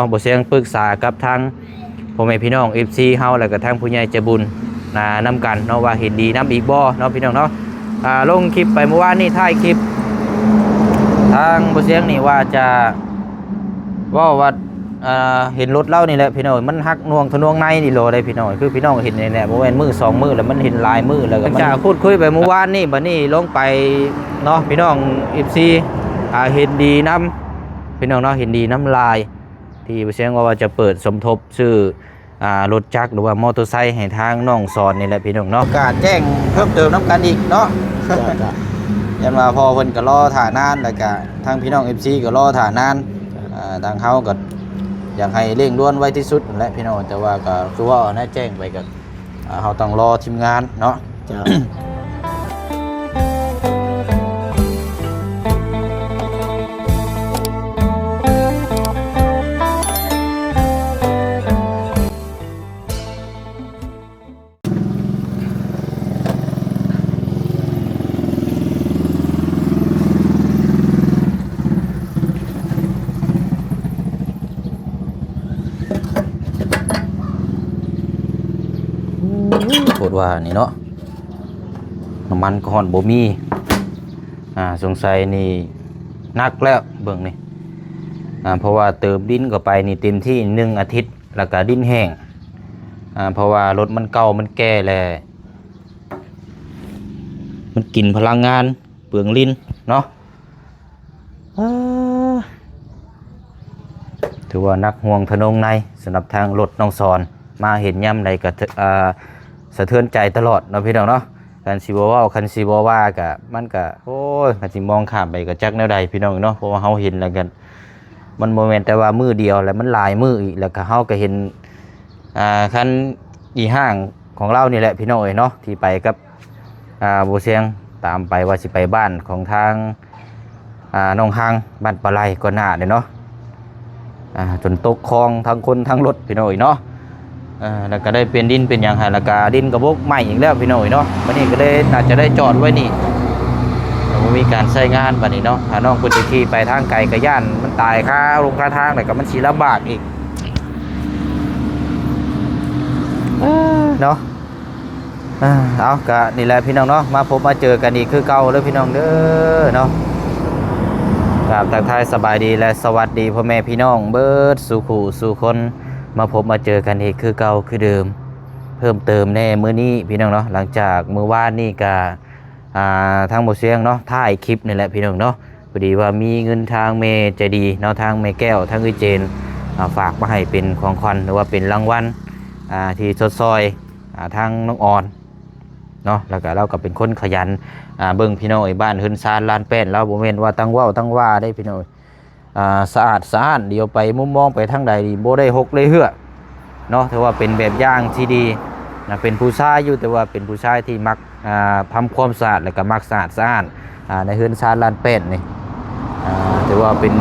າະ ບໍ່ສຽງປຶກສາກັບທາງພໍ່ແມ່ພີ່ນ້ອງເອັຟຊີເຮົາ ແລ້ວກໍທາງຜູ້ໃຫຍ່ໃຈບຸນນະ ນຳກັນເນາະ ວ່າເຫັນດີນຳອີກບໍ່ເນາະ ພີ່ນ້ອງເນາະ. ອ່າ ລົງຄລິບໄປມື້ວານນີ້ ທ້າຍຄລິບ ທາງບໍ່ສຽງນີ້ວ່າຈະເວົ້າວ່າ ອ່າ ເຫັນລົດລາວນີ້ແຫຼະ ພີ່ນ້ອງ ມັນຫັກໜ່ວງທະນວງໃນນີ້ໂລດເດ້ ພີ່ນ້ອງ ຄືພີ່ນ້ອງເຫັນນີ້ແຫຼະ ບໍ່ແມ່ນມື້ສອງມື້ແລ້ວ ມັນເຫັນຫຼາຍມື້ແລ້ວ ກໍຈະ ມັນ ຈະພູດຄຸຍໄປມື້ວານນີ້ ບັດນີ້ລົງໄປເນາະ ພີ່ນ້ອງເອັຟຊີ ອ່າ ເຫັນດີນຳ ພີ່ນ້ອງເນາະ ເຫັນດີນຳຫຼາຍ ທີ່ບໍ່ສຽງວ່າຈະເປີດສົມທົບຊື້ ອ່າ ລົດຈັກ ຫຼືວ່າມໍເຕີໄຊໃຫ້ທາງນ້ອງສອນນີ້ແຫຼະ ພີ່ນ້ອງເນາະ ກະແຈ້ງເພີ່ມເຕີມນຳກັນອີກເນາະ. ຈ້າ ຈ້າ ຢ້ານວ່າພໍ່ເພິ່ນກໍລໍຖ້ານານ ແລ້ວກະທາງພີ່ນ້ອງເອັຟຊີກໍລໍຖ້ານານ ອ່າ ທາງເຮົາກໍຢາກໃຫ້ເລັ່ງດ່ວນໄວທີ່ສຸດຫັ້ນແຫຼະ ພີ່ນ້ອງ ແຕ່ວ່າກໍຄືເວົ້ານະ ແຈ້ງໄປກໍ ອ່າ ເຮົາຕ້ອງລໍທີມງານເນາະ. ເຈົ້າ ໂພດວ່ານີ້ເນາະ ນ້ຳມັນກໍຮອດບໍ່ມີ ອ່າ ສົງໄສນີ້ໜັກແລ້ວເບິ່ງນີ້ ອ່າ ເພາະວ່າເຕີມດິນເຂົ້າໄປນີ້ເຕັມທີ່ໜຶ່ງອາທິດ ແລ້ວກໍດິນແຫ້ງ ອ່າ ເພາະວ່າລົດມັນເກົ່າມັນແກ່ແລ້ວ ມັນກິນພະລັງງານ ເປືອງລິນເນາະ. ອ່າ ຖືວ່າໜັກໜ່ວງທະນົງໃນ ສຳລັບທາງລົດນ້ອງສອນ ມາເຫັນຍາມໃດກໍ ອ່າ ສະເທືອນໃຈຕະຫຼອດເນາະ ພີ່ນ້ອງເນາະ. ຄັນຊິບໍ່ເວົ້າ ຄັນຊິບໍ່ວ່າກໍ ມັນກໍ ໂອ້ຍ ຄັນຊິມອງຂ້າມໄປກໍຈັກແນວໃດ ພີ່ນ້ອງເນາະ ເພາະວ່າເຮົາເຫັນແລ້ວກໍ ມັນບໍ່ແມ່ນແຕ່ວ່າມື້ດຽວ ແລ້ວມັນຫຼາຍມື້ອີກ ແລ້ວກໍເຮົາກໍເຫັນ ອ່າ ຄັນອີ່ຫ້າງຂອງລາວນີ້ແຫຼະ ພີ່ນ້ອງເອີຍເນາະ ທີ່ໄປກັບ ອ່າ ບໍ່ສຽງ ຕາມໄປວ່າຊິໄປບ້ານຂອງທາງ ອ່າ ໜອງຮັງ ບ້ານປາໄລກ່ອນໜ້າເດ້ເນາະ ອ່າ ຈົນຕົກຄອງທັງຄົນທັງລົດ ພີ່ນ້ອງເອີຍເນາະ. ເອີ ແລ້ວກໍໄດ້ເປັນດິນເປັນຫຍັງໃຫ້ ແລ້ວກໍດິນກໍບົກໃໝ່ອີກແລ້ວ ພີ່ນ້ອງເອີຍເນາະ. ບັດນີ້ກໍເລີຍໜ້າຈະໄດ້ຈອດໄວ້ນີ້ ກໍບໍ່ມີການໃຊ້ງານບັດນີ້ເນາະ. ຖ້ານ້ອງເພິ່ນຈະຂີ່ໄປທາງໄກກໍຢ້ານມັນຕາຍຄາລົງຄາທາງ ແລ້ວກໍມັນຊິລຳບາກອີກ ເອີ ເນາະ. ເອີ ເອົາ ກະນີ້ແຫຼະພີ່ນ້ອງເນາະ ມາພົບມາເຈີກັນອີກຄືເກົ່າເດີພີ່ນ້ອງເດີເນາະ. ກາບທັກທາຍສະບາຍດີ ແລະ ສະຫວັດດີພໍ່ແມ່ພີ່ນ້ອງເບິດສູ່ຄູ່ສູ່ຄົນ ມາພົບມາເຈີກັນອີກຄືເກົ່າຄືເດີມ ເພີ່ມເຕີມແນ່ມື້ນີ້ພີ່ນ້ອງເນາະ. ຫຼັງຈາກມື້ວານນີ້ກະ ອ່າ ທາງບໍ່ສຽງເນາະ ທ້າຍຄລິບນີ້ແຫຼະພີ່ນ້ອງເນາະ ພໍດີວ່າມີເງິນທາງແມ່ໃຈດີເນາະ ທາງແມ່ແກ້ວ ທາງເອື້ອຍເຈນ ອ່າ ຝາກມາໃຫ້ເປັນຂອງຂວັນ ຫຼືວ່າເປັນລາງວັນ ອ່າ ທີ່ຊົດຊ່ອຍ ອ່າ ທາງນ້ອງອອນເນາະ. ແລ້ວກໍລາວກໍເປັນຄົນຂະຫຍັນ ອ່າ ເບິ່ງພີ່ນ້ອງເອີຍ ບ້ານເຮືອນຊານລານແປ້ນລາວ ບໍ່ແມ່ນວ່າຕັ້ງເວົ້າຕັ້ງວ່າເດ້ພີ່ນ້ອງເອີຍ ອ່າ ສະອາດສະອ້ານ ດຽວໄປມຸມມອງໄປທາງໃດນີ້ບໍ່ໄດ້ຫົກໄດ້ເຫືອກເນາະ. ຖືວ່າເປັນແບບຢ່າງທີ່ດີນະ ເປັນຜູ້ຊາຍຢູ່ ແຕ່ວ່າເປັນຜູ້ຊາຍທີ່ມັກ ອ່າ ທຳຄວາມສະອາດ ແລ້ວກໍມັກສະອາດສະອ້ານ ອ່າ ໃນເຮືອນຊານລານແປ້ນນີ້ ອ່າ ຖືວ່າເປັນ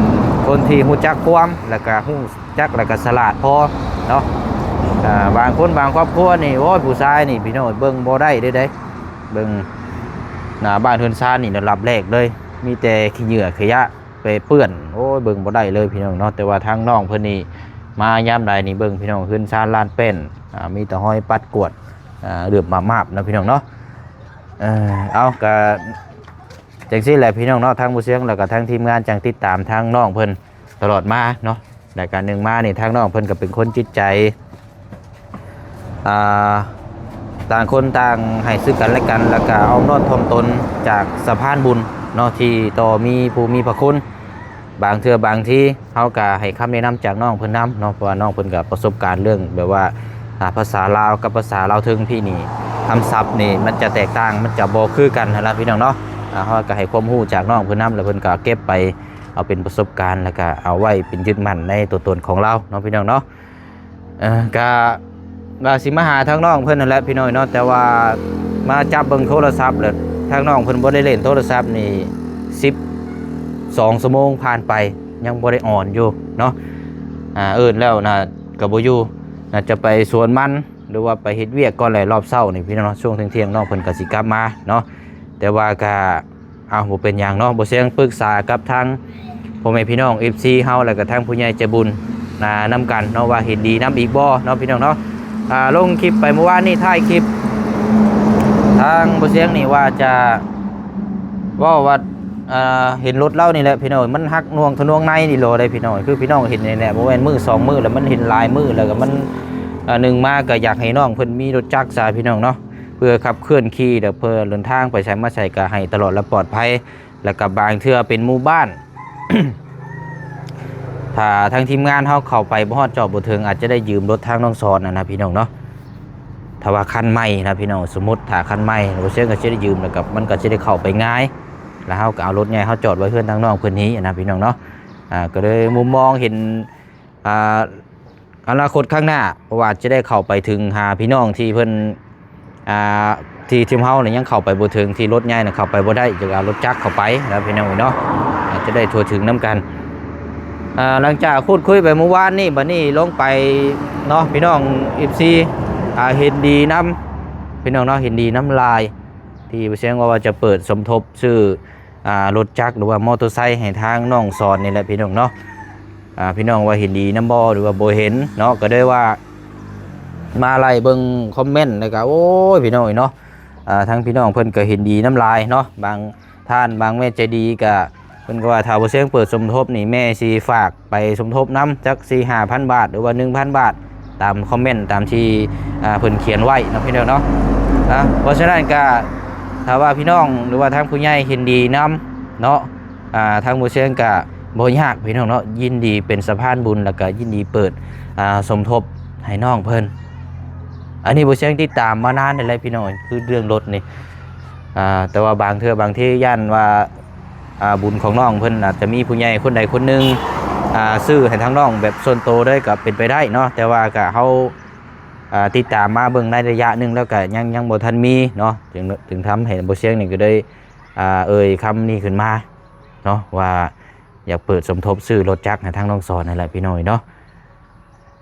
ຄົນທີ່ຮູ້ຈັກຄວາມ ແລ້ວກໍຮູ້ຈັກ ແລ້ວກໍສະຫຼາດພໍເນາະ. ອ່າ ບາງຄົນບາງຄອບຄົວນີ້ ໂອ້ຍ ຜູ້ຊາຍນີ້ພີ່ນ້ອງເບິ່ງບໍ່ໄດ້ເດ້ ເບິ່ງໜ້າບ້ານເຮືອນຊານນີ້ລະດັບແລກເລີຍ ມີແຕ່ຂີ້ເຫຍື້ອຂະຫຍະ ເປເປື້ອນ ໂອ້ຍ ເບິ່ງບໍ່ໄດ້ເລີຍພີ່ນ້ອງເນາະ. ແຕ່ວ່າທາງນ້ອງເພິ່ນນີ້ມາຍາມໃດນີ້ ເບິ່ງພີ່ນ້ອງ ເຮືອນຊານລານແປ້ນ ອ່າ ມີແຕ່ຮອຍປັດກວາດ ອ່າ ເຫຼືອບມາບໆເນາະພີ່ນ້ອງເນາະ. ເອີ ເອົາ ກະຈັ່ງຊີ້ແຫຼະພີ່ນ້ອງເນາະ ທາງບໍ່ສຽງ ແລ້ວກະທາງທີມງານຈັ່ງຕິດຕາມທາງນ້ອງເພິ່ນຕະຫຼອດມາເນາະ. ແລະກະໜຶ່ງມານີ້ ທາງນ້ອງເພິ່ນກະເປັນຄົນຈິດໃຈ ອ່າ ຕ່າງຄົນຕ່າງໃຫ້ຊຶ່ງກັນແລະກັນ ແລ້ວກະອ້ອມນ້ອມຖ່ອມຕົນຈາກສະພານບຸນເນາະ ທີ່ຕໍ່ມີຜູ້ມີພະຄຸນ. ບາງເທື່ອບາງທີເຮົາກະໃຫ້ຄຳແນະນຳຈາກນ້ອງເພິ່ນນຳເນາະ ເພາະວ່ານ້ອງເພິ່ນກະປະສົບການເລື່ອງແບບວ່າ ອ່າ ພາສາລາວກັບພາສາລາວເທິງພີ້ນີ້ ຄຳສັບນີ້ມັນຈະແຕກຕ່າງ ມັນຈະບໍ່ຄືກັນຫັ້ນລະພີ່ນ້ອງເນາະ. ອ່າ ເຮົາກະໃຫ້ຄວາມຮູ້ຈາກນ້ອງເພິ່ນນຳ ແລ້ວເພິ່ນກະເກັບໄປເອົາເປັນປະສົບການ ແລ້ວກະເອົາໄວ້ເປັນຍຶດໝັ້ນໃນຕົວຕົນຂອງລາວເນາະ ພີ່ນ້ອງເນາະ. ເອີ ກະວ່າຊິມາຫາທາງນ້ອງເພິ່ນຫັ້ນແຫຼະພີ່ນ້ອງເນາະ ແຕ່ວ່າມາຈັບເບິ່ງໂທລະສັບແລ້ວ ທາງນ້ອງເພິ່ນບໍ່ໄດ້ຫຼິ້ນໂທລະສັບນີ້ ສິບສອງຊົ່ວໂມງຜ່ານໄປ ຍັງບໍ່ໄດ້ອ່ອນຢູ່ເນາະ. ອ່າ ເອີ້ນແລ້ວນະກະບໍ່ຢູ່ ນະຈະໄປສວນມັນ ຫຼືວ່າໄປເຮັດວຽກກ່ອນແຫຼະ ຮອບເຊົ້ານີ້ພີ່ນ້ອງເນາະ ຊ່ວງທ່ຽງໆ ນ້ອງເພິ່ນກະຊິກັບມາເນາະ. ແຕ່ວ່າກະ ເອົາ ບໍ່ເປັນຫຍັງເນາະ ບໍ່ສຽງປຶກສາກັບທາງພໍ່ແມ່ພີ່ນ້ອງເອັຟຊີເຮົາ ແລ້ວກະທາງຜູ້ໃຫຍ່ໃຈບຸນ ນານຳກັນເນາະ ວ່າເຫັນດີນຳອີກບໍ່ເນາະ ພີ່ນ້ອງເນາະ. ອ່າ ລົງຄລິບໄປເມື່ອວານນີ້ ທ້າຍຄລິບ ທາງບໍ່ສຽງນີ້ວ່າຈະເວົ້າວ່າ ອ່າ ເຫັນລົດລາວນີ້ແຫຼະ ພີ່ນ້ອງ ມັນຫັກໜ່ວງທະນວງໃນນີ້ໂລດເດ້ ພີ່ນ້ອງ. ຄືພີ່ນ້ອງເຫັນນີ້ແຫຼະ ບໍ່ແມ່ນມື້ສອງມື້ແລ້ວ ມັນເຫັນຫຼາຍມື້ແລ້ວ ກໍມັນ ອ່າ ໜຶ່ງມາກໍຢາກໃຫ້ນ້ອງເພິ່ນມີລົດຈັກຊະ ພີ່ນ້ອງເນາະ ເພື່ອຂັບເຄື່ອນຂີ່ ແລ້ວເພື່ອເດີນທາງໄປໃສມາໃສກໍໃຫ້ຕະຫຼອດ ແລະ ປອດໄພ. ແລ້ວກໍບາງເທື່ອເປັນໝູ່ບ້ານ ຖ້າທາງທີມງານເຮົາເຂົ້າໄປບໍ່ຮອດຈອດບໍ່ເຖິງ ອາດຈະໄດ້ຢືມລົດທາງນ້ອງສອນນະນະ ພີ່ນ້ອງເນາະ. ຖ້າວ່າຄັນໃໝ່ນະ ພີ່ນ້ອງ ສົມມຸດຖ້າຄັນໃໝ່ ບໍ່ເຊີງກໍຊິໄດ້ຢືມ ແລ້ວກໍມັນກໍຊິໄດ້ເຂົ້າໄປງ່າຍ ແລ້ວເຮົາກໍເອົາລົດໃຫຍ່ເຮົາຈອດໄວ້ເຮືອນທາງນ້ອງເພິ່ນນີ້ນະ ພີ່ນ້ອງເນາະ. ອ່າ ກໍເລີຍມຸມມອງເຫັນ ອ່າ ອະນາຄົດຂ້າງໜ້າ ເພາະວ່າຈະໄດ້ເຂົ້າໄປເຖິງຫາພີ່ນ້ອງທີ່ເພິ່ນ ອ່າ ທີ່ທີມເຮົານີ້ຍັງເຂົ້າໄປບໍ່ເຖິງ ທີ່ລົດໃຫຍ່ນະເຂົ້າໄປບໍ່ໄດ້ ຈະເອົາລົດຈັກເຂົ້າໄປນະ ພີ່ນ້ອງເອີຍເນາະ ອາດຈະໄດ້ທົ່ວເຖິງນຳກັນ. ອ່າ ຫຼັງຈາກພູດຄຸຍໄປເມື່ອວານນີ້ ບັດນີ້ລົງໄປເນາະ ພີ່ນ້ອງ ເອັຟຊີ ອ່າ ເຫັນດີນຳ ພີ່ນ້ອງເນາະ ເຫັນດີນຳຫຼາຍ ທີ່ບໍ່ສຽງວ່າຈະເປີດສົມທົບຊື້ ອ່າ ລົດຈັກ ຫຼືວ່າມໍເຕີໄຊໃຫ້ທາງນ້ອງສອນນີ້ແຫຼະ ພີ່ນ້ອງເນາະ. ອ່າ ພີ່ນ້ອງວ່າເຫັນດີນຳບໍ່ ຫຼືວ່າບໍ່ເຫັນເນາະ ກໍເລີຍວ່າມາໄລ່ເບິ່ງຄອມເມັນ ແລ້ວກໍ ໂອ້ຍ ພີ່ນ້ອງເອີຍເນາະ ອ່າ ທາງພີ່ນ້ອງເພິ່ນກໍເຫັນດີນຳຫຼາຍເນາະ. ບາງທ່ານ ບາງແມ່ໃຈດີກໍ ເພິ່ນກໍວ່າຖ້າບໍ່ສຽງເປີດສົມທົບນີ້ ແມ່ຊິຝາກໄປສົມທົບນຳຈັກສີ່ຫ້າພັນບາດ ຫຼືວ່າໜຶ່ງພັນບາດ ຕາມຄອມເມັນຕາມທີ່ ອ່າ ເພິ່ນຂຽນໄວ້ເນາະ ພີ່ນ້ອງເນາະ. ອ່າ ເພາະສະນັ້ນກໍ ຖ້າວ່າພີ່ນ້ອງ ຫຼືວ່າທາງຜູ້ໃຫຍ່ເຫັນດີນຳເນາະ ອ່າ ທາງບໍ່ສຽງກະບໍ່ຍາກ ພີ່ນ້ອງເນາະ ຍິນດີເປັນສະພານບຸນ ແລ້ວກະຍິນດີເປີດ ອ່າ ສົມທົບໃຫ້ນ້ອງເພິ່ນ. ອັນນີ້ບໍ່ສຽງຕິດຕາມມານານແລ້ວ ພີ່ນ້ອງ ຄືເລື່ອງລົດນີ້ ອ່າ ແຕ່ວ່າບາງເທື່ອບາງທີຢ້ານວ່າ ອ່າ ບຸນຂອງນ້ອງເພິ່ນອາດຈະມີຜູ້ໃຫຍ່ຄົນໃດຄົນໜຶ່ງ ອ່າ ຊື້ໃຫ້ທາງນ້ອງແບບສ່ວນໂຕເລີຍກໍເປັນໄປໄດ້ເນາະ ແຕ່ວ່າກໍເຮົາ ອ່າ ຕິດຕາມມາເບິ່ງໃນໄລຍະໜຶ່ງແລ້ວກໍຍັງ ຍັງບໍ່ທັນມີເນາະ ຈຶ່ງ ຈຶ່ງທຳໃຫ້ບໍ່ສຽງນີ້ກໍໄດ້ ອ່າ ເອີ່ຍຄຳນີ້ຂຶ້ນມາເນາະ ວ່າຢາກເປີດສົມທົບຊື້ລົດຈັກໃຫ້ທາງນ້ອງສອນນັ້ນແຫຼະ ພີ່ນ້ອງເນາະ.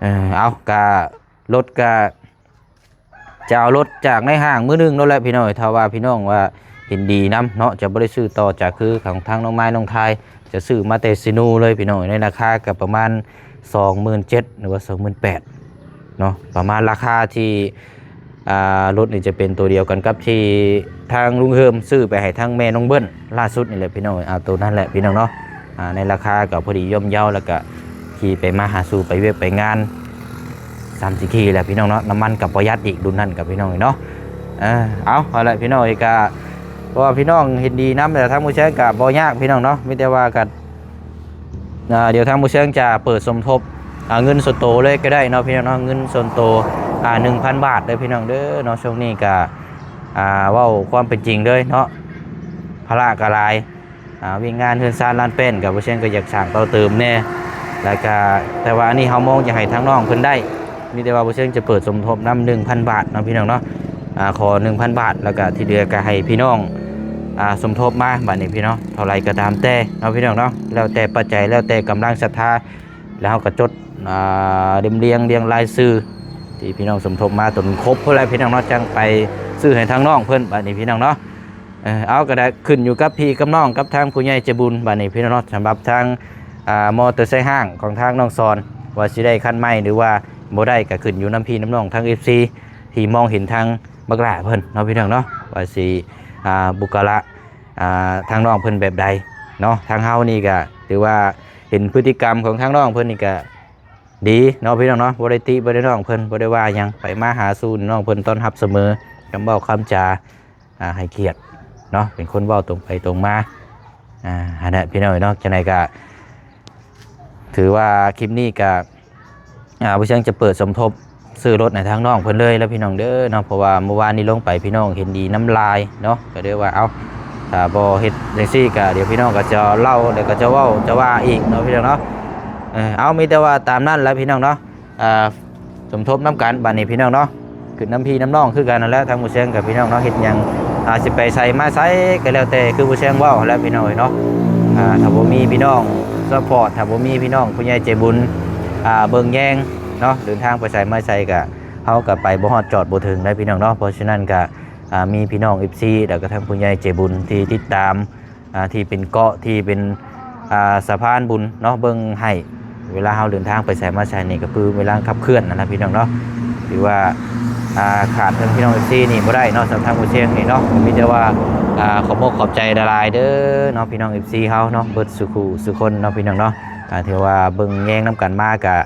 ເອີ ເອົາ ກະລົດກະ ຈະເອົາລົດຈາກໃນຫ້າງມື້ໜຶ່ງໂລດແຫຼະ ພີ່ນ້ອງ. ຖ້າວ່າພີ່ນ້ອງວ່າເຫັນດີນຳເນາະ ຈະບໍ່ໄດ້ຊື້ຕໍ່ຈາກຄືຂອງທາງນ້ອງໄມ້ນ້ອງທາຍ ຈະຊື້ມາແຕ່ເຊໂນເລີຍ ພີ່ນ້ອງ ໃນລາຄາກໍປະມານສອງໝື່ນເຈັດ ຫຼືວ່າສອງໝື່ນແປດເນາະ ປະມານລາຄາທີ່ ອ່າ ລົດນີ້ຈະເປັນຕົວດຽວກັນກັບທີ່ທາງລຸງເຮີມຊື້ໄປໃຫ້ທາງແມ່ນ້ອງເບິ້ນລ່າສຸດນີ້ແຫຼະ ພີ່ນ້ອງ. ເອົາ ໂຕນັ້ນແຫຼະ ພີ່ນ້ອງເນາະ ອ່າ ໃນລາຄາກໍພໍດີຍ່ອມເຍົາ ແລ້ວກໍຂີ່ໄປມາຫາສູ່ໄປວຽກໄປງານ ສາມສິບ ຂີ່ແຫຼະ ພີ່ນ້ອງເນາະ ນ້ຳມັນກໍປະຢັດອີກ ລຸ້ນນັ້ນກໍ ພີ່ນ້ອງເນາະ. ເອີ ເອົາ ເອົາແຫຼະ ພີ່ນ້ອງເອີຍ ກະ ເພາະວ່າພີ່ນ້ອງເຫັນດີນຳ ແຕ່ທາງໝູ່ແຊງກະບໍ່ຍາກ ພີ່ນ້ອງເນາະ ມີແຕ່ວ່າກະ ອ່າ ດຽວທາງໝູ່ແຊງຈະເປີດສົມທົບ ອ່າ ເງິນສ່ວນໂຕເລີຍກໍໄດ້ເນາະ ພີ່ນ້ອງເນາະ ເງິນສ່ວນໂຕ ອ່າ ໜຶ່ງພັນບາດເດີ ພີ່ນ້ອງເດີເນາະ. ຊ່ວງນີ້ກະ ອ່າ ເວົ້າຄວາມເປັນຈິງເລີຍເນາະ ພາລະກະຫຼາຍ ອ່າ ວຽກງານເຮືອນຊານລານແປ້ນ ກໍບໍ່ເຊີງກໍຢາກສ້າງຕໍ່ເຕີມແດ່ ແລ້ວກໍ ແຕ່ວ່າອັນນີ້ເຮົາມອງຢາກໃຫ້ທາງນ້ອງເພິ່ນໄດ້ ມີແຕ່ວ່າບໍ່ເຊີງຈະເປີດສົມທົບນຳ ໜຶ່ງພັນບາດເນາະ ພີ່ນ້ອງເນາະ. ອ່າ ຂໍໜຶ່ງພັນບາດ ແລ້ວກໍທີ່ເຫຼືອກໍໃຫ້ພີ່ນ້ອງ ອ່າ ສົມທົບມາ ບາດນີ້ ພີ່ນ້ອງ ເທົ່າໃດກໍຕາມແຕ່ເນາະ ພີ່ນ້ອງເນາະ ແລ້ວແຕ່ປັດໄຈ ແລ້ວແຕ່ກຳລັງສັດທາ ແລ້ວເຮົາກໍຈົດ ອ່າ ລຽງ ລຽງລາຍຊື່ທີ່ພີ່ນ້ອງສົມທົບມາຈົນຄົບພຸ້ນແຫຼະ ພີ່ນ້ອງເນາະ ຈັ່ງໄປຊື້ໃຫ້ທາງນ້ອງເພິ່ນ ບາດນີ້ ພີ່ນ້ອງເນາະ. ເອີ ເອົາ ກໍໄດ້ຂຶ້ນຢູ່ກັບພີ່ກັບນ້ອງ ກັບທາງຜູ້ໃຫຍ່ໃຈບຸນ ບາດນີ້ ພີ່ນ້ອງເນາະ. ສຳລັບທາງ ອ່າ ມໍເຕີໄຊຫ້າງຂອງທາງນ້ອງສອນ ວ່າຊິໄດ້ຄັນໃໝ່ ຫຼືວ່າບໍ່ໄດ້ ກໍຂຶ້ນຢູ່ນຳພີ່ນຳນ້ອງທາງ ເອັຟຊີ ທີ່ມອງເຫັນທາງບັກຫຼ້າເພິ່ນເນາະ ພີ່ນ້ອງເນາະ ວ່າຊິ ອ່າ ບຸກຄະລະ ອ່າ ທາງນ້ອງເພິ່ນແບບໃດເນາະ. ທາງເຮົານີ້ກໍຖືວ່າເຫັນພຶດຕິກຳຂອງທາງນ້ອງເພິ່ນນີ້ກໍດີເນາະ ພີ່ນ້ອງເນາະ ບໍ່ໄດ້ຕິບໍ່ໄດ້ນ້ອງເພິ່ນ ບໍ່ໄດ້ວ່າຫຍັງ ໄປມາຫາສູ່ນ້ອງເພິ່ນຕ້ອນຮັບສະເໝີ ຄຳເວົ້າຄຳຈາ ອ່າ ໃຫ້ກຽດເນາະ ເປັນຄົນເວົ້າຕົງໄປຕົງມາ ອ່າ ຫັ້ນແຫຼະ ພີ່ນ້ອງເນາະ. ຈັ່ງໃດກໍຖືວ່າຄລິບນີ້ກໍ ອ່າ ບໍ່ເຊີງຈະເປີດສົມທົບຊື້ລົດໃຫ້ທາງນ້ອງເພິ່ນເລີຍແລ້ວ ພີ່ນ້ອງເດີເນາະ ເພາະວ່າມື້ວານນີ້ລົງໄປ ພີ່ນ້ອງເຫັນດີນຳຫຼາຍເນາະ ກໍເລີຍວ່າ ເອົາ ຖ້າບໍ່ເຮັດຈັ່ງຊີ້ກໍ ດຽວພີ່ນ້ອງກໍຈະເລົ່າ ແລ້ວກໍຈະເວົ້າຈະວ່າອີກເນາະ ພີ່ນ້ອງເນາະ. ເອີ ເອົາ ມີແຕ່ວ່າຕາມນັ້ນແຫຼະ ພີ່ນ້ອງເນາະ ອ່າ ສົມທົບນຳກັນ ບາດນີ້ ພີ່ນ້ອງເນາະ ຂຶ້ນນຳພີ່ນຳນ້ອງຄືກັນນັ້ນແຫຼະ ທາງໝູ່ແຊງກັບ ພີ່ນ້ອງເນາະ ເຮັດຫຍັງ ອ່າ ຊິໄປໃສມາໃສກໍແລ້ວແຕ່ ຄືໝູ່ແຊງເວົ້າຫັ້ນແຫຼະ ພີ່ນ້ອງເນາະ. ອ່າ ຖ້າບໍ່ມີພີ່ນ້ອງຊັບພອດ ຖ້າບໍ່ມີພີ່ນ້ອງຜູ້ໃຫຍ່ໃຈບຸນ ອ່າ ເບິ່ງແຍງເນາະ ເດີນທາງໄປໃສມາໃສກໍ ເຮົາກໍໄປບໍ່ຮອດຈອດບໍ່ເຖິງໄດ໋ ພີ່ນ້ອງເນາະ. ເພາະສະນັ້ນກໍ ອ່າ ມີພີ່ນ້ອງ ເອັຟຊີ ແລ້ວກໍທັງຜູ້ໃຫຍ່ໃຈບຸນທີ່ຕິດຕາມ ອ່າ ທີ່ເປັນເກາະ ທີ່ເປັນ ອ່າ ສະພານບຸນເນາະ ເບິ່ງໃຫ້ ເວລາເຮົາເດີນທາງໄປໃສມາໃສນີ້ ກໍຄືເວລາຂັບເຄື່ອນຫັ້ນນະພີ່ນ້ອງເນາະ. ຖືວ່າ ອ່າ ຂາດທາງພີ່ນ້ອງເອັຟຊີນີ້ບໍ່ໄດ້ເນາະ. ສຳລັບທາງບໍ່ຊຽງນີ້ເນາະ ມີແຕ່ວ່າ ອ່າ ຂອບອົກຂອບໃຈຫຼາຍໆເດີເນາະ ພີ່ນ້ອງເອັຟຊີເຮົາເນາະ ເບິດສູ່ຄູ່ສູ່ຄົນເນາະ ພີ່ນ້ອງເນາະ. ອ່າ ຖືວ່າເບິ່ງແຍງນຳກັນມາກະ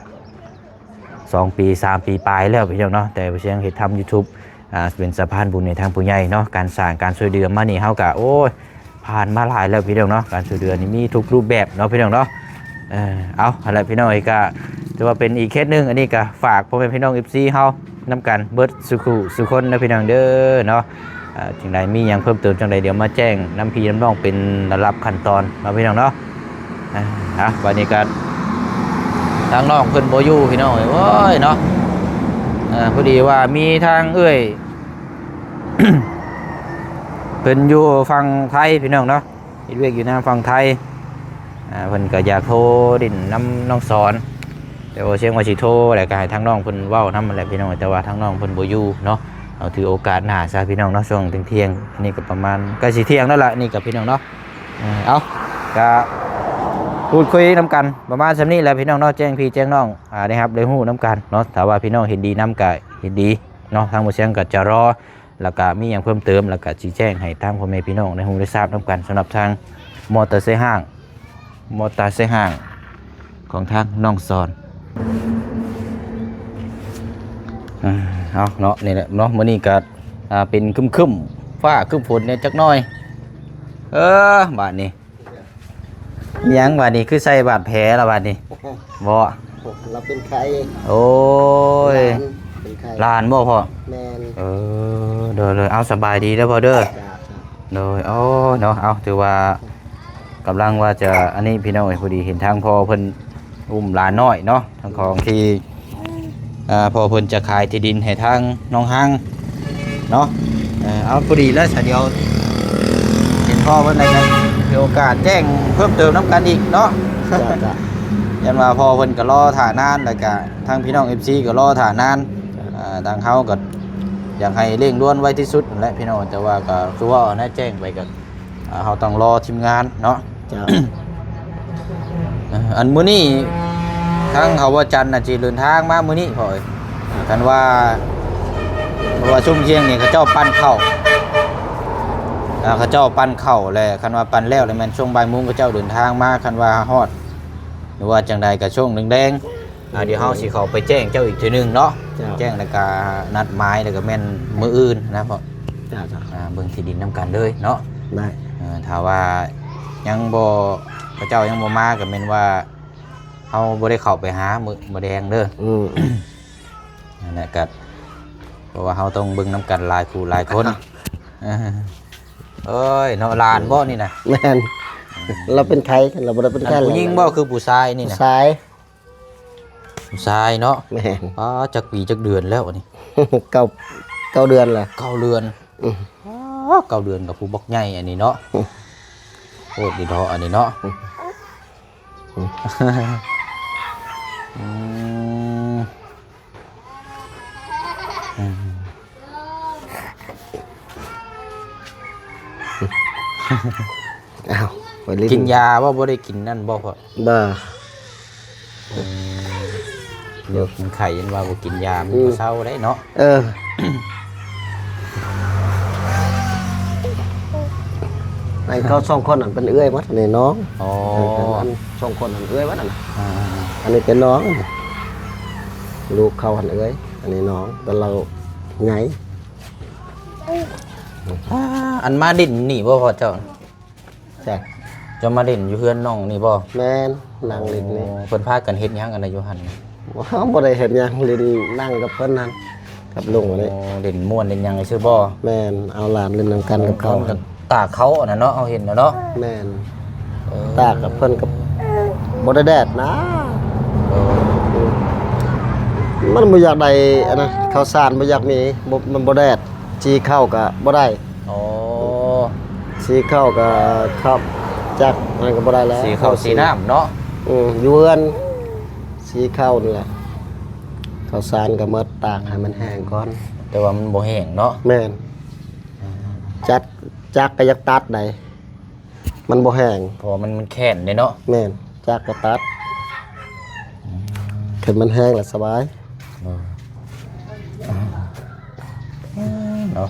ສອງປີ ສາມປີປາຍແລ້ວພີ່ນ້ອງເນາະ ແຕ່ບໍ່ຊຽງເຮັດທຳຢູທູບ ອ່າ ເປັນສະພານບຸນໃຫ້ທາງຜູ້ໃຫຍ່ເນາະ. ການສ້າງການຊ່ວຍເຫຼືອມານີ້ ເຮົາກະ ໂອ້ຍ ຜ່ານມາຫຼາຍແລ້ວພີ່ນ້ອງເນາະ. ການຊ່ວຍເຫຼືອນີ້ມີທຸກຮູບແບບເນາະ ພີ່ນ້ອງເນາະ. ເອີ ເອົາ ຫັ້ນແຫຼະພີ່ນ້ອງເອີຍ ກະຖືວ່າເປັນອີກເຄສໜຶ່ງ. ອັນນີ້ກະຝາກພໍ່ແມ່ພີ່ນ້ອງເອັຟຊີເຮົານຳກັນເບິດສູ່ຄູ່ສູ່ຄົນເດີພີ່ນ້ອງເດີເນາະ. ອ່າ ຈັ່ງໃດມີຫຍັງເພີ່ມເຕີມຈັ່ງໃດ ດຽວມາແຈ້ງນຳພີ່ນຳນ້ອງເປັນລຳດັບຂັ້ນຕອນເນາະ ພີ່ນ້ອງເນາະ. ອ່າ ອ່ະ ບາດນີ້ກໍທາງນ້ອງເພິ່ນບໍ່ຢູ່ພີ່ນ້ອງເອີຍ ໂອ້ຍເນາະ. ເອີ ພໍດີວ່າມີທາງເອື້ອຍ ເພິ່ນຢູ່ຝັ່ງໄທພີ່ນ້ອງເນາະ ເຮັດວຽກຢູ່ນຳຝັ່ງໄທ. ອ່າ ເພິ່ນກໍຢາກໂທຫຼິ້ນນຳນ້ອງສອນ ແຕ່ວ່າຊຽງວ່າຊິໂທ ແລ້ວກໍໃຫ້ທາງນ້ອງເພິ່ນເວົ້ານຳຫັ້ນແຫຼະພີ່ນ້ອງ ແຕ່ວ່າທາງນ້ອງເພິ່ນບໍ່ຢູ່ເນາະ. ເອົາ ຖືໂອກາດໜ້າຊະພີ່ນ້ອງເນາະ ຊ່ວງທ່ຽງໆ ອັນນີ້ກໍປະມານໃກ້ຊິທ່ຽງແລ້ວລະ ນີ້ກໍພີ່ນ້ອງເນາະ. ເອີ ເອົາ ກະພູດຄຸຍນຳກັນປະມານສ່ຳນີ້ແຫຼະພີ່ນ້ອງເນາະ ແຈ້ງພີ່ແຈ້ງນ້ອງ ອ່າ ໄດ້ຮັບໄດ້ຮູ້ນຳກັນເນາະ. ຖ້າວ່າພີ່ນ້ອງເຫັນດີນຳກະເຫັນດີເນາະ ທາງໝູ່ຊຽງກໍຈະລໍ ແລ້ວກະມີຫຍັງເພີ່ມເຕີມ ແລ້ວກະຊີ້ແຈງໃຫ້ທາງພໍ່ແມ່ພີ່ນ້ອງໄດ້ຮູ້ໄດ້ຊາບນຳກັນ ສຳລັບທາງມໍເຕີໄຊຫ້າງ ມໍເຕີໄຊຫ້າງຂອງທາງນ້ອງສອນ. ອ່າ ເອົາເນາະ ນີ້ແຫຼະເນາະ ມື້ນີ້ກະ ອ່າ ເປັນຄຶ້ມໆ ຟ້າຄຶ້ມຝົນແດ່ຈັກໜ້ອຍ. ເອີ ບາດນີ້ ຫຍັງບາດນີ້ ຄືໃສ່ບາດແຜລະບາດນີ້ ບໍ່? ລາວເປັນໄຂ້. ໂອ້ຍ ຫຼານເປັນໄຂ້. ຫຼານບໍ່ພໍ່? ແມ່ນ. ເອີ ໂດຍໆ ເອົາ ສະບາຍດີເດີພໍ່ເດີ. ໂດຍ ໂອ້ ເນາະ ເອົາ ຖືວ່າກຳລັງວ່າຈະອັນນີ້ພີ່ນ້ອງເອີຍ ພໍດີເຫັນທາງພໍ່ເພິ່ນອຸ້ມຫຼານນ້ອຍເນາະ ທາງຂອງທີ່ ອ່າ ພໍ່ເພິ່ນຈະຂາຍທີ່ດິນໃຫ້ທາງນ້ອງຮັງເນາະ. ເອີ ເອົາ ພໍດີແລ້ວຊະ ດຽວເຫັນພໍ່ເພິ່ນແລ້ວກໍມີໂອກາດແຈ້ງເພີ່ມເຕີມນຳກັນອີກເນາະ. ຈ້າ ຈ້າ ຢ້ານວ່າພໍ່ເພິ່ນກໍລໍຖ້ານານ ແລ້ວກໍທາງພີ່ນ້ອງເອັຟຊີກໍລໍຖ້ານານ. ອ່າ ທາງເຮົາກໍຢາກໃຫ້ເລັ່ງດ່ວນໄວທີ່ສຸດຫັ້ນແຫຼະພີ່ນ້ອງ ແຕ່ວ່າກໍຄືເວົ້ານະ ແຈ້ງໄປກໍ ອ່າ ເຮົາຕ້ອງລໍທີມງານເນາະ. ເຈົ້າ ເອີ ອັນມື້ນີ້ທາງເຂົາວະຈັນນະ ຊິເດີນທາງມາມື້ນີ້ພໍ່ເອີຍ. ຄັນວ່າ ເພາະວ່າຊຸມທ່ຽງນີ້ເຂົາເຈົ້າປັ່ນເຂົ້າ ອ່າ ເຂົາເຈົ້າປັ່ນເຂົ້າ ແລະ ຄັນວ່າປັ່ນແລ້ວ ແລ້ວແມ່ນຊ່ວງບ່າຍໂມງເຂົາເຈົ້າເດີນທາງມາ. ຄັນວ່າຮອດ ຫຼືວ່າຈັ່ງໃດກໍຊ່ວງແລງໆ ອ່າ ດຽວເຮົາຊິເຂົ້າໄປແຈ້ງເຈົ້າອີກເທື່ອໜຶ່ງເນາະ. ເຈົ້າ ແຈ້ງແລ້ວກະນັດໝາຍ ແລ້ວກະແມ່ນມື້ອື່ນນະພໍ່. ເຈົ້າ ເຈົ້າ ອ່າ ເບິ່ງທີ່ດິນນຳກັນເລີຍເນາະ. ໄດ້ ເອີ ຖ້າວ່າຍັງບໍ່ ເຂົາເຈົ້າຍັງບໍ່ມາ ກະແມ່ນວ່າເຮົາບໍ່ໄດ້ເຂົ້າໄປຫາມື້ ມື້ແລງເດີ. ອືມ ນັ້ນແຫຼະ ກະເພາະວ່າເຮົາຕ້ອງເບິ່ງນຳກັນຫຼາຍຄູ່ຫຼາຍຄົນ. ເອີຍ ເນາະ ຫຼານບໍ່ນີ້ນະ? ແມ່ນ ລາວເປັນໄຂ້ ລາວບໍ່ໄດ້ເປັນໄຂ້. ຜູ້ຍິງບໍ່ ຄືຜູ້ຊາຍນີ້ນະ? ຜູ້ຊາຍ. ຜູ້ຊາຍເນາະ. ແມ່ນ. ປ້າ ຈັກປີຈັກເດືອນແລ້ວອັນນີ້? ເກົ້າ ເກົ້າເດືອນແລ້ວ. ເກົ້າເດືອນ. ອືມ ປ້າ ເກົ້າເດືອນກັບຜູ້ບັກໃຫຍ່ອັນນີ້ເນາະ. ໂຄດດີເນາະ ອັນນີ້ເນາະ. ອືມ ອືມ ອືມ ອ້າວ ໄປຫຼິ້ນ ກິນຢາບໍ່? ບໍ່ໄດ້ກິນນັ້ນບໍ່ພໍ່? ບໍ່. ອືມ ໂລກມັນໄຂ້ ຍັງວ່າບໍ່ກິນຢາມັນ ອືມ ກໍເຊົາໄດ້ເນາະ. ເອີ ອັນເຂົາສອງຄົນນັ້ນເປັນເອື້ອຍໝົດ ອັນນີ້ນ້ອງ. ອໍ ອັນສອງຄົນນັ້ນເອື້ອຍໝົດຫັ້ນນະ. ອ່າ ອັນນີ້ເປັນນ້ອງ ລູກເຂົາຫັ້ນເອື້ອຍ ອັນນີ້ນ້ອງ ແຕ່ລາວໃຫຍ່. ອ່າ ອັນມາຫຼິ້ນນີ້ບໍ່ພໍ່ເຈົ້າ? ຈ້ະ ເຈົ້າມາຫຼິ້ນຢູ່ເຮືອນນ້ອງນີ້ບໍ່? ແມ່ນ ນັ່ງຫຼິ້ນນີ້. ອໍ ເພິ່ນພາກັນເຮັດຫຍັງອັນໃດຢູ່ຫັ້ນ? ບໍ່ ບໍ່ໄດ້ເຮັດຫຍັງ ຫຼິ້ນນັ່ງກັບເພິ່ນຫັ້ນ ກັບລຸງນີ້. ອໍ ຫຼິ້ນມ່ວນຫຼິ້ນຫຍັງຊື່ບໍ່? ແມ່ນ ເອົາຫຼານຫຼິ້ນນຳກັນກັບເຂົາ. ຕາກເຂົາອັນນັ້ນເນາະ ເຮົາເຫັນແລ້ວເນາະ. ແມ່ນ. ເອີ ຕາກກັບເພິ່ນກໍບໍ່ໄດ້ແດດນະ. ເອີ ມັນບໍ່ຢາກໄດ້ອັນນັ້ນ ເຂົ້າສານບໍ່ຢາກມີ ບໍ່ ມັນບໍ່ແດດ ສີເຂົ້າກໍບໍ່ໄດ້. ອໍ ສີເຂົ້າກໍຂັບຈັກນັ້ນກໍບໍ່ໄດ້ແລ້ວ ສີເຂົ້າສີນ້ຳເນາະ. ອືມ ຢູ່ເຮືອນສີເຂົ້ານີ້ແຫຼະ ເຂົ້າສານກໍໝົດ ຕາກໃຫ້ມັນແຫ້ງກ່ອນ. ແຕ່ວ່າມັນບໍ່ແຫ້ງເນາະ. ແມ່ນ. ຈັກ ຈັກກໍຢາກຕັດໃດ ມັນບໍ່ແຫ້ງ ເພາະວ່າມັນ ມັນແຂນເດ້ເນາະ. ແມ່ນ ຈັກກໍຕັດ. ຄັນມັນແຫ້ງລະສະບາຍ ເນາະ.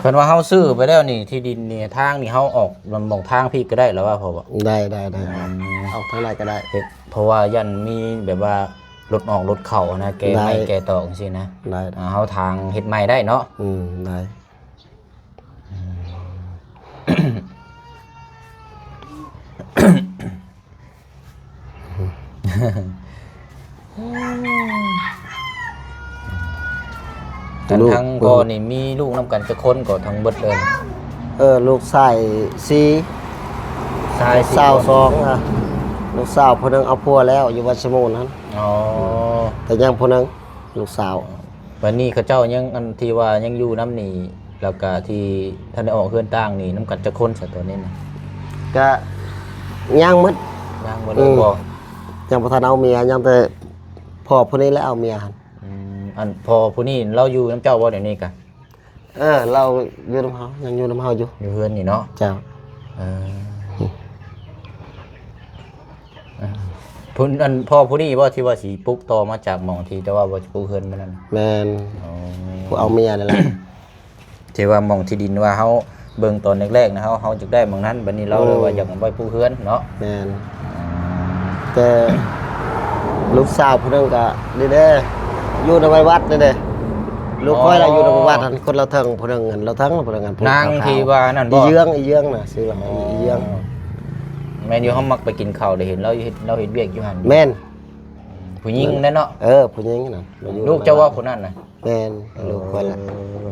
ຄັນວ່າເຮົາຊື້ໄປແລ້ວນີ້ ທີ່ດິນນີ້ ທາງນີ້ເຮົາອອກໝ່ອງທາງພີ້ກໍໄດ້ລະວ່າ ເພາະວ່າ ໄດ້ ໄດ້ ໄດ້ ອືມ ອອກທາງໃດກໍໄດ້ ເຮັດ ເພາະວ່າຢ້ານມີແບບວ່າລົດອອກລົດເຂົ້ານະ ແກ່ໄມ້ ໄດ້ ແກ່ຕອກຈັ່ງຊີ້ນະ ໄດ້ ອ່າ ເຮົາທາງເຮັດໃໝ່ໄດ້ເນາະ. ອືມ ໄດ້. ອັນ ລູກ ທັງພໍ່ນີ້ມີລູກນຳກັນຈັກຄົນກໍທັງເບິດເອີຍ? ເອີ ລູກຊາຍສີ່ ຊາຍສີ່ ສາວສອງ ນະ ລູກສາວຜູ້ໜຶ່ງເອົາຜົວແລ້ວ ຢູ່ວັດສະໝູນຫັ້ນ. ອໍ ແຕ່ຍັງຜູ້ໜຶ່ງ ລູກສາວ. ບັດນີ້ເຂົາເຈົ້າຍັງ ອັນທີ່ວ່າຍັງຢູ່ນຳນີ້ ແລ້ວກະທີ່ທັນໄດ້ອອກເຮືອນຕ່າງນີ້ ນຳກັນຈັກຄົນຊະຕອນນີ້ນະ? ກະຍັງໝົດ ຍັງໝົດເລີຍບໍ່? ອືມ ຍັງບໍ່ທັນເອົາເມຍ ຍັງແຕ່ພໍ່ຜູ້ນີ້ແຫຼະເອົາເມຍຫັ້ນ. ອືມ ອັນພໍ່ຜູ້ນີ້ລາວຢູ່ນຳເຈົ້າບໍ່ດຽວນີ້ກະ? ເອີ ລາວຢູ່ນຳເຮົາ ຍັງຢູ່ນຳເຮົາຢູ່ ຢູ່ເຮືອນນີ້ເນາະ. ເຈົ້າ. ເອີ ອືມ ເອີ ຜູ້ ອັນພໍ່ຜູ້ນີ້ບໍ່ ທີ່ວ່າຊິປຸກຕໍ່ມາຈາກໝ່ອງທີ່ ແຕ່ວ່າບໍ່ປຸກເຮືອນມື້ນັ້ນ? ແມ່ນ. ອໍ ຜູ້ເອົາເມຍນີ້ແຫຼະ ທີ່ວ່າໝ່ອງທີ່ດິນວ່າເຮົາເບິ່ງຕອນແລກໆນະ ເຮົາ ເຮົາຢາກໄດ້ໝ່ອງນັ້ນ ບັດນີ້ລາວເລີຍວ່າ ອືມ ຢາກໄວ້ປຸກເຮືອນເນາະ. ແມ່ນ. ແຕ່ລູກສາວຜູ້ໜຶ່ງກະນີ້ເດ້ ຢູ່ນຳໄອ້ວັດນີ້ເດ້ ລູກຂ້ອຍລະ ອໍ ຢູ່ນຳໄອ້ວັດຫັ້ນ ຄົນລາວເທິງຜູ້ໜຶ່ງ ອັນລາວເທິງຜູ້ໜຶ່ງ ອັນຜູ້ນາງທີ່ວ່ານັ້ນບໍ່? ອີເຢືອງ ອີເຢືອງນະ ຊື່ລາວ ອໍ ອີເຢືອງ. ແມ່ນຢູ່ ເຮົາມັກໄປກິນເຂົ້າ ໄດ້ເຫັນລາວເຮັດ ລາວເຮັດວຽກຢູ່ຫັ້ນ. ແມ່ນ. ອືມ ຜູ້ຍິງນັ້ນເນາະ? ເອີ ຜູ້ຍິງນະ ມາຢູ່ ລູກເຈົ້າບໍ່ຜູ້ນັ້ນນະ? ແມ່ນ. ເອີ ລູກຂ້ອຍລະ. ອືມ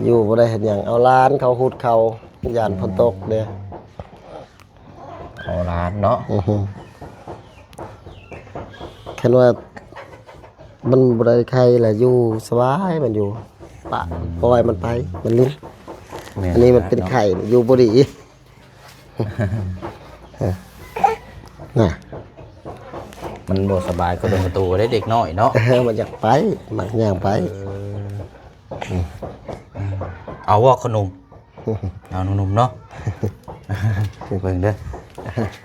ຢູ່ບໍ່ໄດ້ເຮັດຫຍັງ ເອົາຫຼານເຂົ້າຮຸດເຂົ້າ ຢ້ານຝົນຕົກເດ້. ເອົາຫຼານເນາະ. ອືຮຶ ຄັນວ່າມັນບໍ່ໄດ້ໄຂ້ລະຢູ່ສະບາຍ ມັນຢູ່ ປະ ອືມ ປ່ອຍມັນໄປ ມັນຫຼິ້ນ. ແມ່ນ. ອັນນີ້ມັນເປັນໄຂ້ ຢູ່ບໍ່ດີ. ນະ ມັນບໍ່ສະບາຍ ກະດົງກະໂຕໄດ້ເດັກນ້ອຍເນາະ. ມັນຢາກໄປ ມັກຍ່າງໄປ. ເອີ ເອົາບໍ່ຂະໜົມ? ເອົາໜຸ່ມໆເນາະ. ເບິ່ງເດີ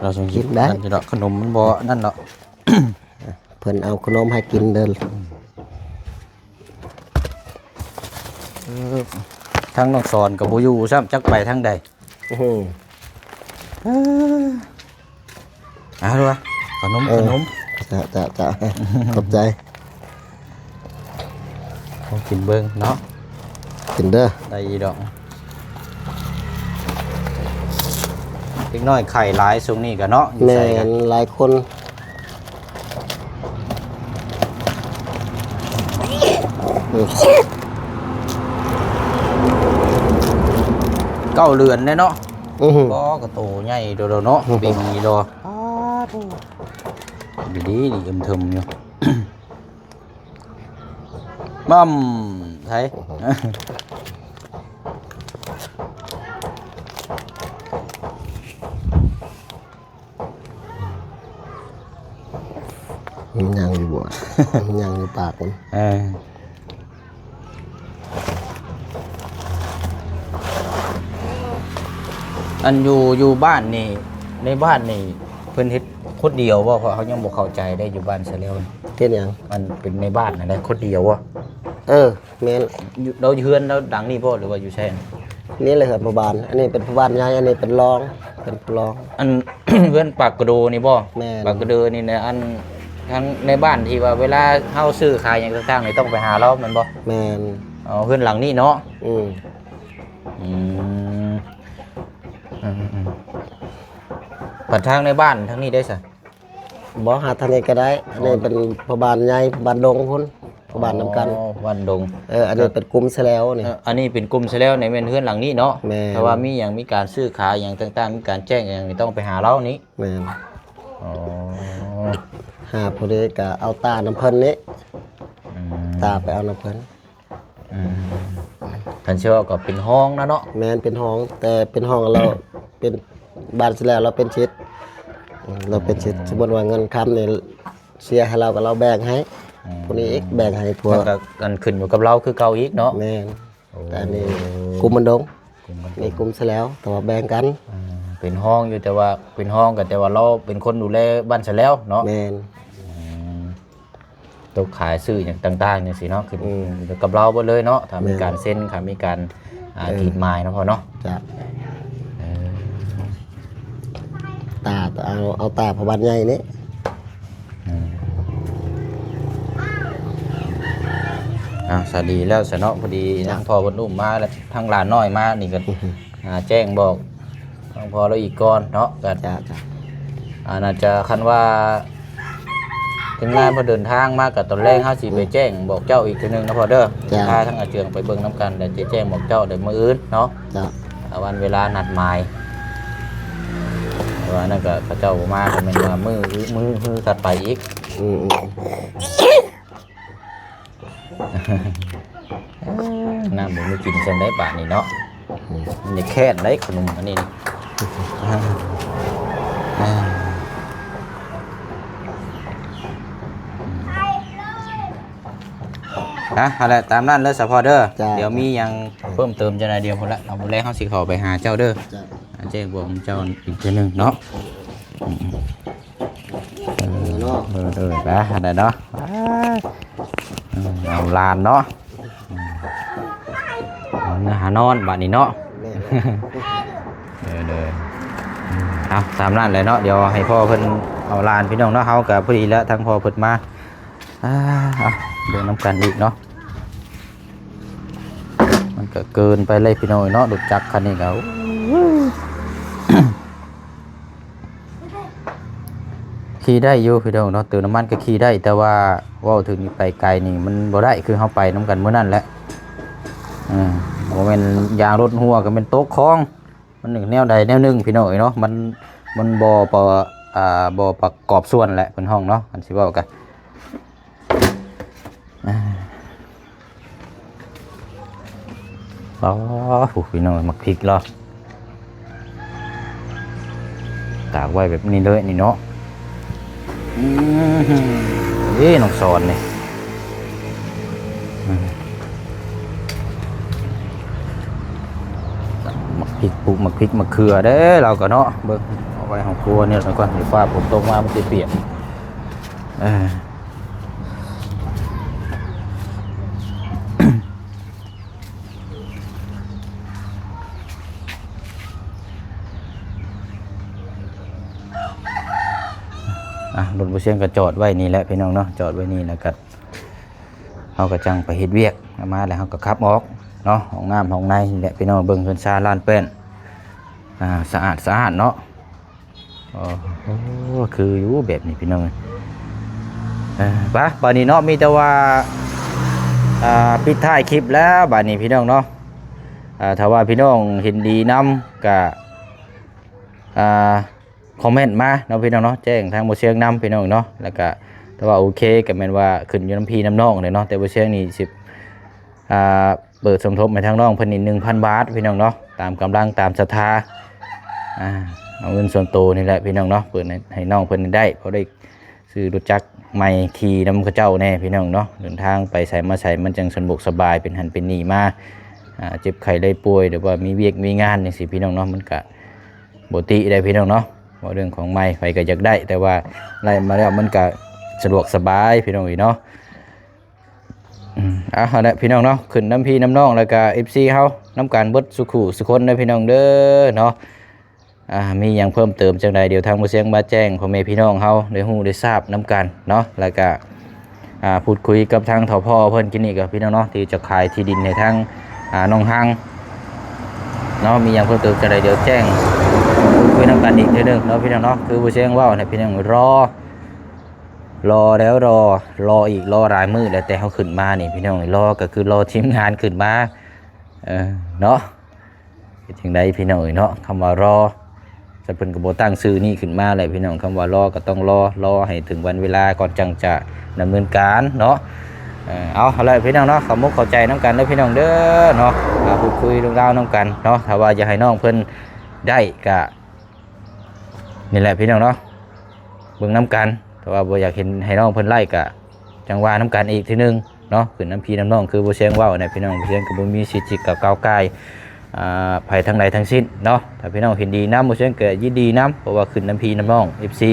ລາວສົ່ງກິນໄດ້ ຂະໜົມມັນບໍ່ນັ້ນເນາະ. ເພິ່ນເອົາຂະໜົມໃຫ້ກິນເດີ. ເອີ ທາງນ້ອງສອນກະບໍ່ຢູ່ຊ້ຳ ຈັກໄປທາງໃດ. ອືມ ເອີ ເອົາລະ ຂະໜົມ ເອີ ຂະໜົມ. ຈະ ຈະ ຈະ ຂອບໃຈ. ເອົາກິນເບິ່ງເນາະ ກິນເດີ ໄດ້ອີດອກ. ເດັກນ້ອຍໄຂ້ຫຼາຍຊ່ວງນີ້ກະເນາະ ຢູ່ໃສກະ ແມ່ນ ຫຼາຍຄົນ. ເກົ້າເດືອນແລ້ວເນາະ. ອືຮຶ ກໍ ກະໂຕໃຫຍ່ໂດດເນາະ. ອືຮຶ ເປັນອີ່ດອກ ປາດໂທ້ ດີໆ ນີ້ເອີມເທິມຢູ່. ໝ່ຳ ໃສ ອືຮຶ ມັນຍັງຢູ່ບໍ່? ມັນຍັງຢູ່ປາກມັນ. ເອີ ອັນຢູ່ ຢູ່ບ້ານນີ້ ໃນບ້ານນີ້ເພິ່ນເຮັດຄົນດຽວບໍ່? ເພາະເຮົາຍັງບໍ່ເຂົ້າໃຈໄດ໋ ຢູ່ບ້ານຊະແລ້ວ. ເຮັດຫຍັງ? ອັນເປັນໃນບ້ານຫັ້ນນະ ຄົນດຽວບໍ່? ເອີ ແມ່ນ. ຢູ່ ລາວເຮືອນລາວຫຼັງນີ້ບໍ່ ຫຼືວ່າຢູ່ໃສ? ນີ້ແຫຼະເຮືອນພໍ່ບ້ານ ອັນນີ້ເປັນພໍ່ບ້ານໃຫຍ່ ອັນນີ້ເປັນລອງ ເປັນລອງ. ອັນ ເຮືອນປາກກະໂດນີ້ບໍ່? ແມ່ນ. ປາກກະໂດນີ້ນະ ອັນ ທາງໃນບ້ານທີ່ວ່າເວລາເຮົາຊື້ຂາຍຫຍັງຕ່າງໆນີ້ ຕ້ອງໄປຫາລາວແມ່ນບໍ່? ແມ່ນ. ເອົາ ເຮືອນຫຼັງນີ້ເນາະ? ອືມ ອືມ ອືມ ອືມ. ບັດທາງໃນບ້ານທາງນີ້ເດ້ຊະ? ບໍ່ ຫາທາງນີ້ກະໄດ້. ອໍ ອັນນີ້ເປັນພໍ່ບ້ານໃຫຍ່ ບ້ານດົງພຸ້ນ ພໍ່ບ້ານນຳກັນ. ອໍ ບ້ານດົງ. ເອີ ອັນນີ້ເປັນກຸ່ມຊະແລ້ວນີ້. ເອີ ອັນນີ້ເປັນກຸ່ມຊະແລ້ວນີ້ ແມ່ນເຮືອນຫຼັງນີ້ເນາະ? ແມ່ນ. ຖ້າວ່າມີຫຍັງ ມີການຊື້ຂາຍຫຍັງຕ່າງໆ ມີການແຈ້ງຫຍັງນີ້ ຕ້ອງໄປຫາລາວນີ້? ແມ່ນ. ອໍ ຫາຜູ້ໃດກະເອົາຕານຳເພິ່ນນີ້. ອືມ ຕາໄປເອົານຳເພິ່ນ. ອືມ ຄັນຊິເວົ້າກໍເປັນຮອງນະເນາະ. ແມ່ນ ເປັນຮອງ ແຕ່ເປັນຮອງແລ້ວ ເປັນບ້ານຊິແລ້ວ ລາວເປັນສິດ ລາວເປັນສິດ. ອືມ ສົມມຸດວ່າເງິນຄຳນີ້ເສຍໃຫ້ລາວ ກໍລາວແບ່ງໃຫ້ ອືມ ຜູ້ນີ້ອີກ ແບ່ງໃຫ້ພວກ ມັນກໍ ອັນ ຂຶ້ນຢູ່ກັບລາວຄືເກົ່າອີກເນາະ. ແມ່ນ. ໂອ້ ແຕ່ອັນນີ້ກຸ່ມມັນດົງ. ໃນກຸ່ມຊະແລ້ວ ແຕ່ວ່າແບ່ງກັນ ອ່າ ເປັນຮອງຢູ່ ແຕ່ວ່າເປັນຮອງກໍ ແຕ່ວ່າລາວເປັນຄົນດູແລບ້ານຊະແລ້ວເນາະ. ແມ່ນ. ອືມ ຕົກຂາຍຊື້ຫຍັງຕ່າງໆ ຈັ່ງຊີ້ເນາະ ຄື ອືມ ຢູ່ກັບລາວເບິດເລີຍເນາະ ຖ້າມີ ແມ່ນ ການເຊັນ ຖ້າມີການ ອ່າ ເອີ ຕີດໝາຍເນາະພໍ່ເນາະ. ເຈົ້າ. ເອີ ຕາ ເອົາ ເອົາຕາພໍ່ບ້ານໃຫຍ່ນີ້. ອືມ ເອົາ ສະດີແລ້ວຊະເນາະ ພໍດີ ເຈົ້າ ທາງພໍ່ເພິ່ນອຸ້ມມາ ແລ້ວທາງຫຼານນ້ອຍມານີ້ກໍ ອ່າ ແຈ້ງບອກທາງພໍ່ລາວອີກກ່ອນເນາະ. ກໍ ເຈົ້າ ເຈົ້າ. ອາ ໜ້າຈະ ຄັນວ່າທີມງານເພິ່ນເດີນທາງມາ ກໍຕອນແລງເຮົາຊິໄປແຈ້ງບອກເຈົ້າອີກເທື່ອໜຶ່ງນະພໍ່ເດີ. ເຈົ້າ. ພາທາງອາເຈືອງໄປເບິ່ງນຳກັນ ແລ້ວຈະແຈ້ງບອກເຈົ້າໃນມື້ອື່ນເນາະ. ເຈົ້າ. ອາ ວັນເວລານັດໝາຍ ແຕ່ວ່ານັ້ນກໍເຂົາເຈົ້າບໍ່ມາ ກໍແມ່ນວ່າມື້ ມື້ ມື້ຖັດໄປອີກ. ອືມໆ. ນ້ຳບໍ່ມີກິນຊັ້ນໃດບາດນີ້ເນາະ. ອືມ ມັນຈະແຄ້ນໄດ໋ຂະໜົມອັນນີ້ນີ້. ອ່ະ ຫັ້ນແຫຼະ ຕາມນັ້ນເດີສະພໍ່ເດີ. ເຈົ້າ. ດຽວມີຫຍັງເພີ່ມເຕີມຈັ່ງໃດ ດຽວພຸ້ນລະ ເອົາມື້ແລງເຮົາຊິເຂົ້າໄປຫາເຈົ້າເດີ. ເຈົ້າ. ແຈ້ງບອກເຈົ້າອີກເທື່ອໜຶ່ງເນາະ. ອືມ. ເອີ ເນາະ ເອີ ເອີ ໄປຫັ້ນແຫຼະເນາະ. ອືມ ເອົາຫຼານເນາະ. ອືມ ເອົາເມືອຫານອນບາດນີ້ເນາະ. ແມ່ນ. ເດີ ເດີ. ອືມ ເອົາຕາມນັ້ນແຫຼະເນາະ ດຽວໃຫ້ພໍ່ເພິ່ນເອົາຫຼານ ພີ່ນ້ອງເນາະ. ເຮົາກໍພໍດີແລ້ວ ທາງພໍ່ເພິ່ນມາ ອ່າ ເອົາເບິ່ງນຳກັນອີກເນາະ. ມັນກໍເກີນໄປເລີຍ ພີ່ນ້ອງເອີຍເນາະ ລົດຈັກຄັນນີ້ກໍ ໂອ້ຍ ຂີ່ໄດ້ຢູ່ພີ່ນ້ອງເນາະ ເຕີມນ້ຳມັນກໍຂີ່ໄດ້ ແຕ່ວ່າເວົ້າເຖິງໄປໄກນີ້ມັນບໍ່ໄດ້ ຄືເຮົາໄປນຳກັນມື້ນັ້ນແຫຼະ. ເອີ ບໍ່ແມ່ນຢາງລົດຮົ່ວກໍແມ່ນຕົກຄອງ ມັນແນວໃດແນວໜຶ່ງພີ່ນ້ອງເອີຍເນາະ ມັນ ມັນບໍ່ປະ ອ່າ ບໍ່ປະກອບສ່ວນແຫຼະ ເພິ່ນຮ້ອງເນາະ ຄັນຊິເວົ້າກໍ ອໍ ໂອ້ ພີ່ນ້ອງ ໝາກພິກລາວ ຕາກໄວ້ແບບນີ້ເລີຍນີ້ເນາະ. ອືມ ເອີ ນ້ອງສອນນີ້ ອືມ ໝາກພິກ ປູກໝາກພິກໝາກເຂືອເດ້ ລາວກໍເນາະ. ເບິ່ງ ເອົາໄວ້ຫ້ອງຄົວນີ້ກ່ອນ ດຽວຟ້າຝົນຕົກມາມັນຊິປຽກ. ເອີ ອ່ະ ລົດບໍ່ຊຽງກໍຈອດໄວ້ນີ້ແຫຼະ ພີ່ນ້ອງເນາະ ຈອດໄວ້ນີ້ແລ້ວກໍ ເຮົາກໍຈັ່ງໄປເຮັດວຽກ ມາແລ້ວເຮົາກໍຂັບອອກເນາະ. ຫ້ອງນ້ຳຫ້ອງໃນນີ້ແຫຼະ ພີ່ນ້ອງ ເບິ່ງເຮືອນຊານລານແປ້ນ ອ່າ ສະອາດສະອ້ານເນາະ. ໂອ້ໂຫ ຄືຢູ່ແບບນີ້ພີ່ນ້ອງເອີຍ. ເອີ ໄປ ບາດນີ້ເນາະ ມີແຕ່ວ່າ ອ່າ ປິດທ້າຍຄລິບແລ້ວບາດນີ້ພີ່ນ້ອງເນາະ. ອ່າ ຖ້າວ່າພີ່ນ້ອງເຫັນດີນຳກະ ອ່າ ຄອມເມັນມາເນາະພີ່ນ້ອງເນາະ ແຈ້ງທາງບໍ່ຊຽງນຳພີ່ນ້ອງເນາະ. ແລ້ວກະ ຖ້າວ່າໂອເຄ ກະແມ່ນວ່າຂຶ້ນຢູ່ນຳພີ່ນຳນ້ອງເລີຍເນາະ ແຕ່ບໍ່ຊຽງນີ້ຊິ ອ່າ ເປີດສົມທົບໃຫ້ທາງນ້ອງເພິ່ນນີ້ໜຶ່ງພັນບາດພີ່ນ້ອງເນາະ ຕາມກຳລັງຕາມສັດທາ. ອ່າ ເອົາເງິນສ່ວນໂຕນີ້ແຫຼະພີ່ນ້ອງເນາະ ເປີດໃຫ້ ໃຫ້ນ້ອງເພິ່ນໄດ້ ພໍໄດ້ຊື້ລົດຈັກໃໝ່ຂີ່ນຳເຂົາເຈົ້າແດ່ພີ່ນ້ອງເນາະ. ເດີນທາງໄປໃສມາໃສມັນຈັ່ງສະດວກສະບາຍ ເປັນຫັ້ນເປັນນີ້ມາ ອ່າ ເຈັບໄຂ້ໄດ້ປ່ວຍ ຫຼືວ່າມີວຽກມີງານຈັ່ງຊີ້ພີ່ນ້ອງເນາະ ມັນກະບໍ່ຕິໄດ້ພີ່ນ້ອງເນາະ. ເວົ້າເລື່ອງຂອງໃໝ່ ໃຜກໍຢາກໄດ້ ແຕ່ວ່າໄດ້ມາແລ້ວມັນກະສະດວກສະບາຍພີ່ນ້ອງເອີຍເນາະ. ອືມ ເອົາ ຫັ້ນແຫຼະພີ່ນ້ອງເນາະ ຂຶ້ນນຳພີ່ນຳນ້ອງ ແລ້ວກະເອັຟຊີເຮົານຳກັນເບິດສູ່ຄູ່ສູ່ຄົນເດີພີ່ນ້ອງເດີເນາະ. ອ່າ ມີຫຍັງເພີ່ມເຕີມຈັ່ງໃດ ດຽວທາງບໍ່ຊຽງມາແຈ້ງພໍ່ແມ່ພີ່ນ້ອງເຮົາໄດ້ຮູ້ໄດ້ຊາບນຳກັນເນາະ. ແລ້ວກະ ອ່າ ພູດຄຸຍກັບທາງເຖົ້າພໍ່ເພິ່ນກິນນີ້ກໍພີ່ນ້ອງເນາະ ທີ່ຈະຂາຍທີ່ດິນໃຫ້ທາງ ອ່າ ນ້ອງຮັງເນາະ. ມີຫຍັງເພີ່ມເຕີມຈັ່ງໃດ ດຽວແຈ້ງ ພູດຄຸຍນຳກັນອີກເທື່ອໜຶ່ງເນາະ ພີ່ນ້ອງເນາະ. ຄືບໍ່ຊຽງເວົ້ານະພີ່ນ້ອງ ລໍ ລໍແລ້ວລໍ ລໍອີກ ລໍຫຼາຍມື້ແລ້ວ ແຕ່ເຮົາຂຶ້ນມານີ້ພີ່ນ້ອງ ລໍກໍຄືລໍທີມງານຂຶ້ນມາ ເອີ ເນາະ. ເຮັດຈັ່ງໃດພີ່ນ້ອງເອີຍເນາະ ຄຳວ່າລໍ ຊະເພິ່ນກໍບໍ່ຕັ້ງຊື່ນີ້ຂຶ້ນມາແຫຼະພີ່ນ້ອງ. ຄຳວ່າລໍກໍຕ້ອງລໍ ລໍໃຫ້ເຖິງວັນເວລາກ່ອນ ຈັ່ງຈະດຳເນີນການເນາະ. ເອີ ເອົາ ເອົາລະພີ່ນ້ອງເນາະ ເຂົ້າອົກເຂົ້າໃຈນຳກັນເດີພີ່ນ້ອງເດີເນາະ. ອ່າ ພູດຄຸຍເລື່ອງລາວນຳກັນເນາະ ຖ້າວ່າຢາກໃຫ້ນ້ອງເພິ່ນໄດ້ກະ ນີ້ແຫຼະພີ່ນ້ອງເນາະ ເບິ່ງນຳກັນ. ແຕ່ວ່າບໍ່ຢາກເຫັນໃຫ້ນ້ອງເພິ່ນໄດ້ກະ ຈັ່ງວ່ານຳກັນອີກເທື່ອໜຶ່ງເນາະ ຂຶ້ນນຳພີ່ນຳນ້ອງ. ຄືບໍ່ຊຽງເວົ້ານະພີ່ນ້ອງ ບໍ່ຊຽງກໍບໍ່ມີສິດທີ່ຈະກ້າວກ່າຍ ອ່າ ໃຜທາງໃດທັງສິ້ນເນາະ. ຖ້າພີ່ນ້ອງເຫັນດີນຳ ບໍ່ຊຽງກໍຍິນດີນຳ ເພາະວ່າຂຶ້ນນຳພີ່ນຳນ້ອງ ເອັຟຊີ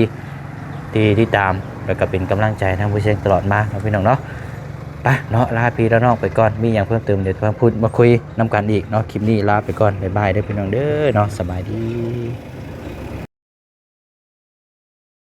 ທີ່ຕິດຕາມ ແລ້ວກໍເປັນກຳລັງໃຈທາງບໍ່ຊຽງຕະຫຼອດມາເນາະ ພີ່ນ້ອງເນາະ. ໄປເນາະ ລາພີ່ລານ້ອງໄປກ່ອນ ມີຫຍັງເພີ່ມເຕີມ ດຽວມາພຸດມາຄຸຍນຳກັນອີກເນາະ. ຄລິບນີ້ລາໄປກ່ອນ ບາຍບາຍເດີພີ່ນ້ອງເດີເນາະ ສະບາຍດີ.